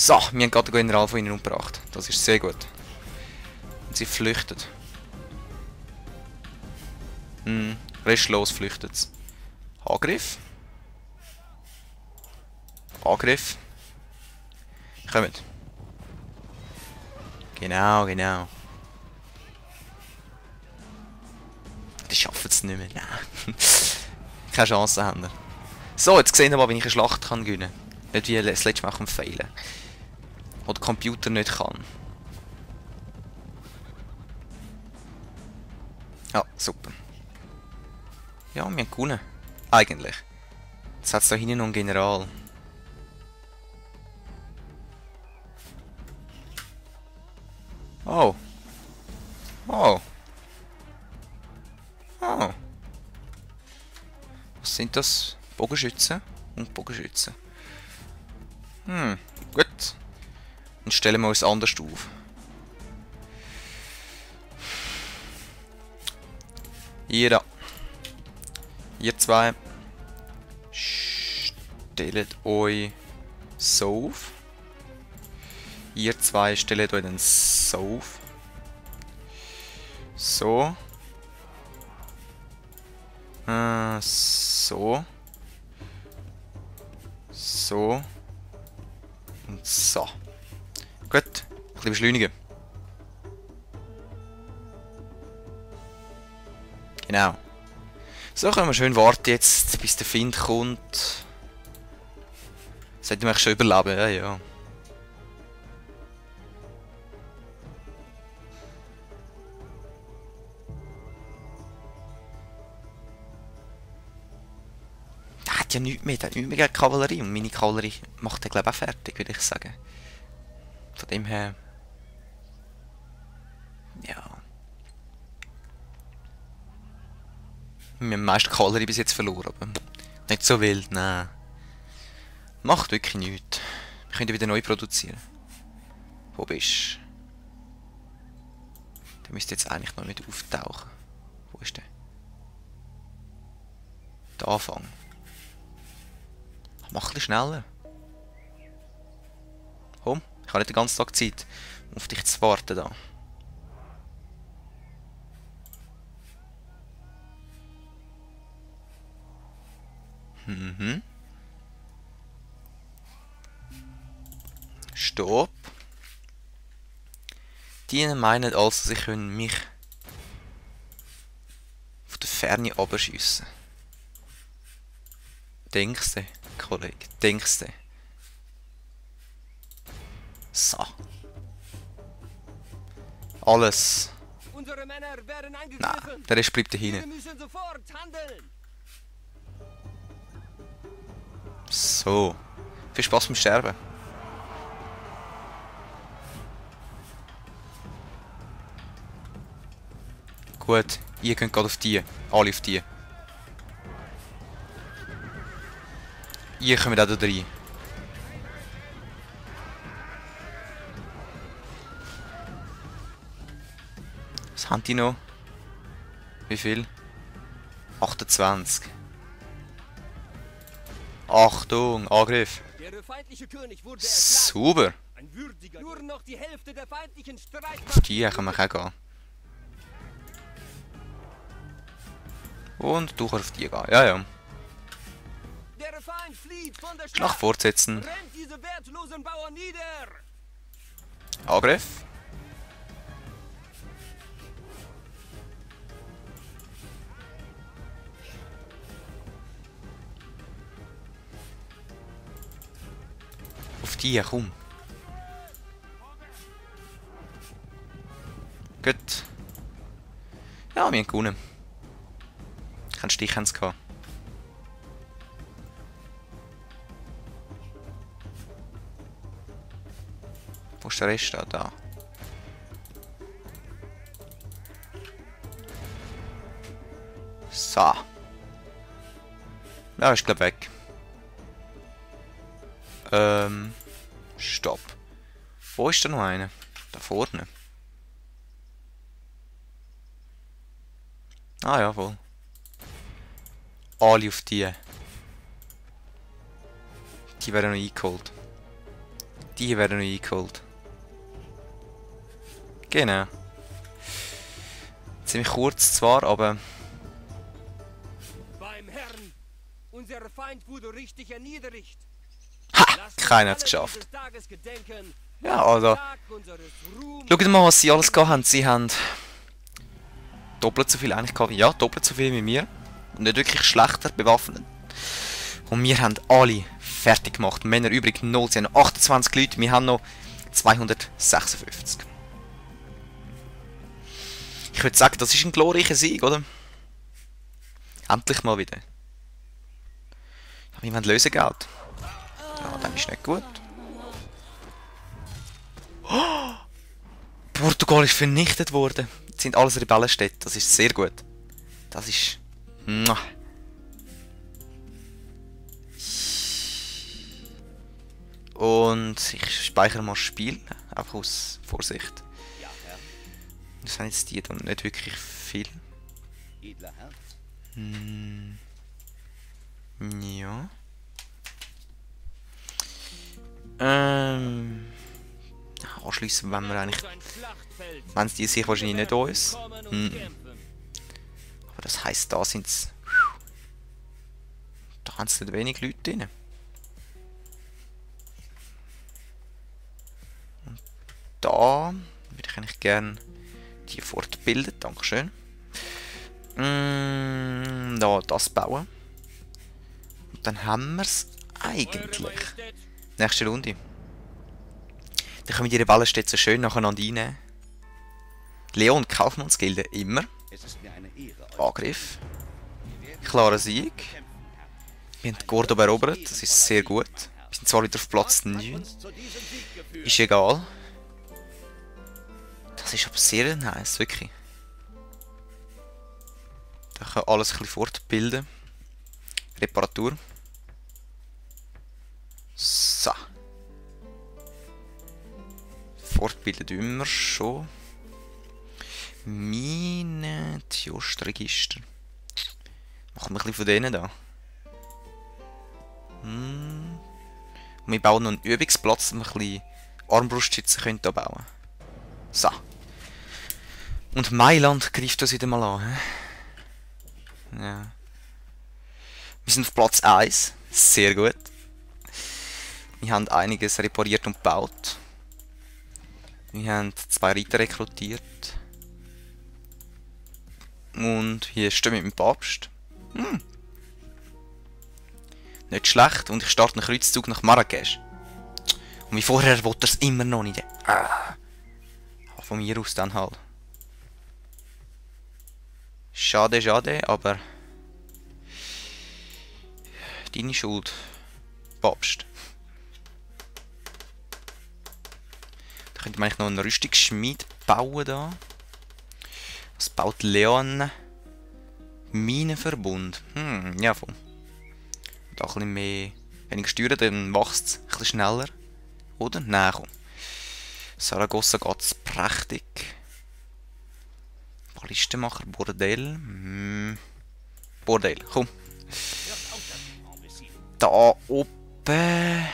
So, wir haben gerade den General von ihnen umgebracht. Das ist sehr gut. Und sie flüchtet. Restlos flüchtet es. Angriff. Angriff. Kommt. Genau, genau. Die schaffen es nicht mehr. Nein. Keine Chance haben wir. So, jetzt sehen wir mal, wie ich eine Schlacht kann gewinnen kann. Nicht wie das letzte Mal am Failen. Oder der Computer nicht kann. Ja, super. Ja, wir haben gewonnen. Eigentlich. Jetzt hat es da hinten noch einen General. Oh. Oh. Oh. Was sind das? Bogenschützen und Bogenschützen. Gut. Dann stellen wir uns anders auf. Ihr da. Ihr zwei. Stellt euch so auf. Ihr zwei stellt euch dann so auf. So. So. So. Und so. Gut. Ein bisschen beschleunigen. Genau. So können wir schön warten jetzt, bis der Find kommt. Sollten wir schon überleben, ja, ja. Der hat ja nichts mehr, der hat nichts mehr gegen Kavallerie. Und meine Kavallerie macht er, glaube ich, auch fertig, würde ich sagen. Von dem her... Ja... Wir haben meist Kavallerie bis jetzt verloren, aber... Nicht so wild, nein. Macht wirklich nichts. Wir können wieder neu produzieren. Wo bist du? Der müsste jetzt eigentlich noch nicht auftauchen. Wo ist der? Der Anfang. Mach ein bisschen schneller. Komm, ich habe nicht den ganzen Tag Zeit, um auf dich zu warten da. Stopp. Die meinen also, sie können mich auf der Ferne abschiessen. Denkst du, Kollege? Denkst du? So. Alles. Nein, der Rest bleibt da hinten. So. Viel Spaß beim Sterben. Gut, ihr könnt gerade auf die. Alle auf die. Ihr kommt auch da rein. Was haben die noch? Wie viel? 28. Achtung, Angriff. Super. Auf die können wir auch gehen. Und du kannst auf die gehen. Ja, ja. Schlacht fortsetzen. Angriff. Auf die, komm. Gut. Ja, wir haben gewonnen. Kein Stich haben sie gehabt. Wo ist der Rest da? Da. So. Ja, ist glaube weg. Stopp. Wo ist da noch einer? Da vorne. Ah, jawohl. Alle auf die. Die werden noch eingeholt. Die werden noch eingeholt. Genau. Ziemlich kurz zwar, aber... Beim Herrn, unser Feind wurde richtig erniedrigt. Ha! Keiner hat es geschafft. Ja, also... Schaut mal, was sie alles gehabt haben. Sie haben... doppelt so viel eigentlich gehabt. Ja, doppelt so viel wie wir. Und nicht wirklich schlechter bewaffnet. Und wir haben alle fertig gemacht. Männer übrig 0. Sie haben 28 Leute. Wir haben noch 256. Ich würde sagen, das ist ein glorreicher Sieg, oder? Endlich mal wieder. Wir wollen Lösegeld. Ja, das ist nicht gut. Oh! Portugal ist vernichtet worden. Das sind alles Rebellenstädte. Das ist sehr gut. Das ist... Und ich speichere mal das Spiel. Einfach aus Vorsicht. Das sind jetzt die da nicht wirklich viel. Ja. Anschliessen wenn wir eigentlich... Wenn die sich wahrscheinlich nicht uns. Aber das heisst, da sind es... Da haben es nicht wenig Leute drin. Und da würde ich eigentlich gerne die fortbilden. Dankeschön. Da das bauen. Und dann haben wir es eigentlich. Nächste Runde. Dann können wir die Rebellenstädte so schön nacheinander einnehmen. Leon und Kaufmannsgilde immer. Angriff. Klarer Sieg. Wir haben Cordoba erobert, das ist sehr gut. Wir sind zwar wieder auf Platz 9. Ist egal. Das ist aber sehr nice, wirklich. Da kann alles ein bisschen fortbilden. Reparatur. So. Fortbilden immer schon. Meine Tjostregister. Machen wir ein bisschen von denen da. Und wir bauen noch einen Übungsplatz, damit wir ein bisschen Armbrustschützen können hier bauen. So. Und Mailand greift uns wieder mal an. He? Ja. Wir sind auf Platz 1. Sehr gut. Wir haben einiges repariert und gebaut. Wir haben 2 Reiter rekrutiert. Und hier stehen wir mit dem Papst. Nicht schlecht. Und ich starte einen Kreuzzug nach Marrakesch. Und wie vorher wollte er es immer noch nicht. Von mir aus dann halt. Schade, schade, aber... Deine Schuld. Papst. Da könnte man eigentlich noch einen Rüstungsschmied bauen da. Was baut Leon? Minenverbund. Ja voll. Da ein bisschen mehr... Weniger steuern, dann wächst es ein bisschen schneller. Oder? Nein, komm. Saragossa geht es prächtig. Ballistenmacher, Bordell. Bordell, komm. Da oben...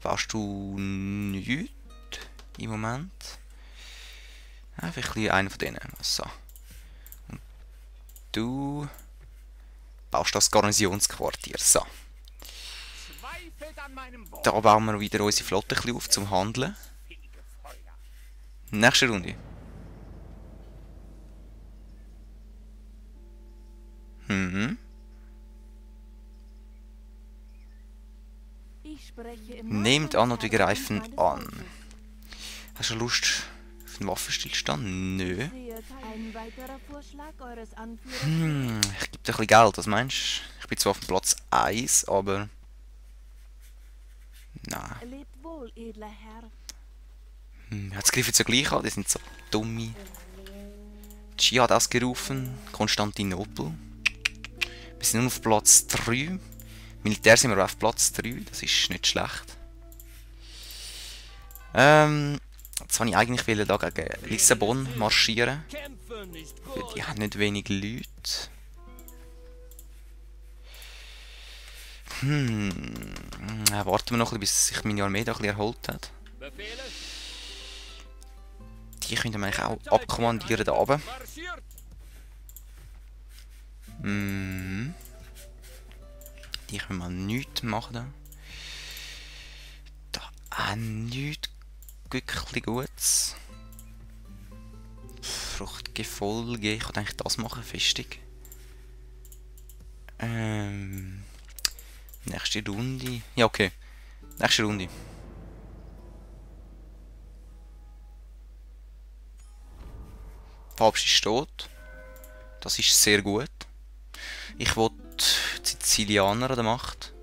Baust du nichts im Moment? Einfach einen von denen. So. Und du baust das Garnisonsquartier. So. Da bauen wir wieder unsere Flotte ein bisschen auf zum Handeln. Nächste Runde. Nehmt an und wir greifen an. Hast du Lust auf einen Waffenstillstand? Nö. Ich gebe dir ein bisschen Geld, was meinst du? Ich bin zwar auf dem Platz 1, aber... Nein. Jetzt greifen sie ja gleich an, die sind so dumme. Gia hat ausgerufen, Konstantinopel. Wir sind nun auf Platz 3. Militär sind wir auf Platz 3, das ist nicht schlecht. Jetzt wollte ich eigentlich da gegen Lissabon marschieren. Die haben nicht wenig Leute. Warten wir noch ein bisschen, bis sich meine Armee da ein bisschen erholt hat. Befehle? Die könnten wir eigentlich auch abkommandieren da oben. Marschiert! Die können wir nichts machen da. Da auch nichts wirklich Gutes. Fruchtgefolge, ich kann eigentlich das machen, Festung. Nächste Runde. Ja, okay. Nächste Runde. Papst ist tot. Das ist sehr gut. Ich will Sizilianer an der Macht.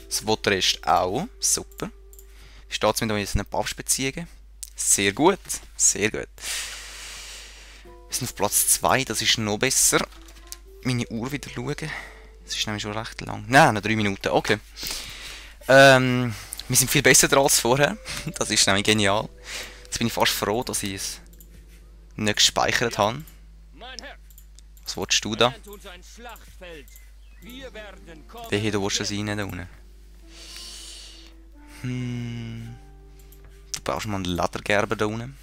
Das will der Rest auch. Super. Steht es mit uns einen Papst beziehen? Sehr gut. Sehr gut. Wir sind auf Platz 2, das ist noch besser. Meine Uhr wieder schauen. Das ist nämlich schon recht lang. Nein, noch 3 Minuten. Okay. Wir sind viel besser dran als vorher. Das ist nämlich genial. Jetzt bin ich fast froh, dass ich es nicht gespeichert habe. Mein Herr, Was willst du da? nennt uns ein Schlachtfeld. Wir werden kommen. Wehe, du willst das rein da unten. Du brauchst mal einen Ledergerber da unten.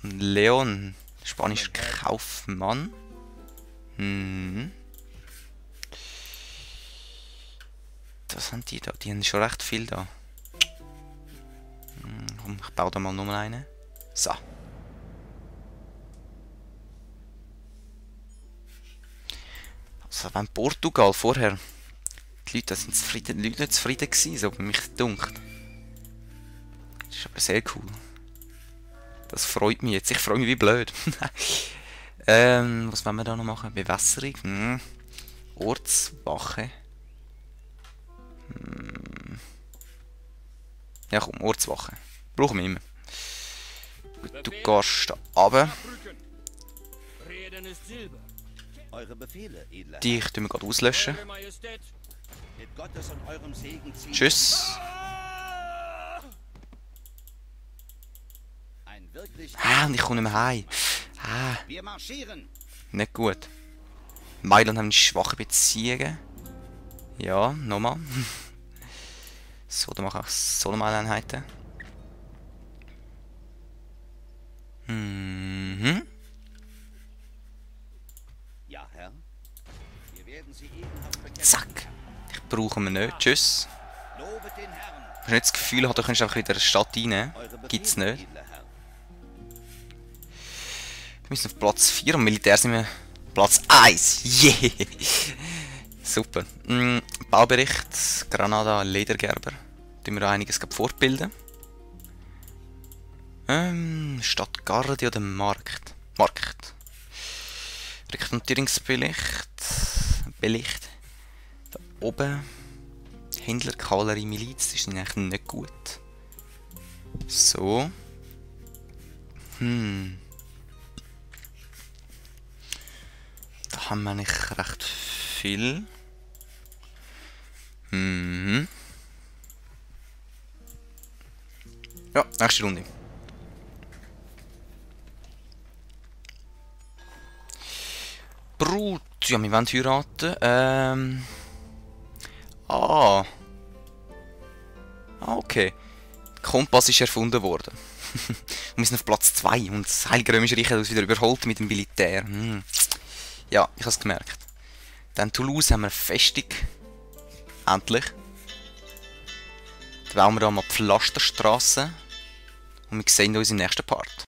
Und Leon, spanischer Kaufmann. Was haben die da? Die haben schon recht viel da. Komm, ich baue da mal nur einen. So. Also wenn Portugal vorher die Leute sind zufrieden, die Leute nicht zufrieden gewesen, so wie mich dunkt. Das ist aber sehr cool. Das freut mich jetzt. Ich freue mich wie blöd. Was wollen wir da noch machen? Bewässerung. Ortswache. Ja komm, Ortswache. Brauchen wir immer. Gut, du gehst da runter. Abrücken. Reden ist Silber. Eure Befehle, edler Die tun wir gerade auslöschen. Eure Majestät. Herr. Mit Gottes und eurem Segen ziehen. Tschüss. Ein wirklich. Und ich komme nicht mehr heim. Wir marschieren. Nicht gut. Mailand haben schwache Beziehungen. Ja, nochmal. So, dann mache ich auch so normale Einheiten. Ja, Herr. Wir werden sie ebenhaft bekämpfen. Zack. Ich brauche ihn nicht. Tschüss. Lobet den Herrn. Ich habe nicht das Gefühl, du könntest einfach wieder in die Stadt rein. Eure Befehle, Gibt's nicht. edler Herr. Wir müssen auf Platz 4 und Militär sind wir Platz 1. Yeah! Super. Baubericht, Granada, Ledergerber. Tun wir da einiges fortbilden. Stadt Garde oder Markt? Markt. Rekrutierungsbericht. Belicht. Da oben. Händler, Kavallerie, Miliz. Das ist eigentlich nicht gut. So. Da haben wir nicht recht viel. Ja, nächste Runde. Brut, ja, wir wollen heiraten. Okay. Der Kompass ist erfunden worden. Wir sind auf Platz 2 und das Heilige Römische Reich hat uns wieder überholt mit dem Militär. Ja, ich habe es gemerkt. Dann Toulouse haben wir eine Festung. Endlich. Dann bauen wir da mal Pflasterstraße. Und wir sehen uns im nächsten Part.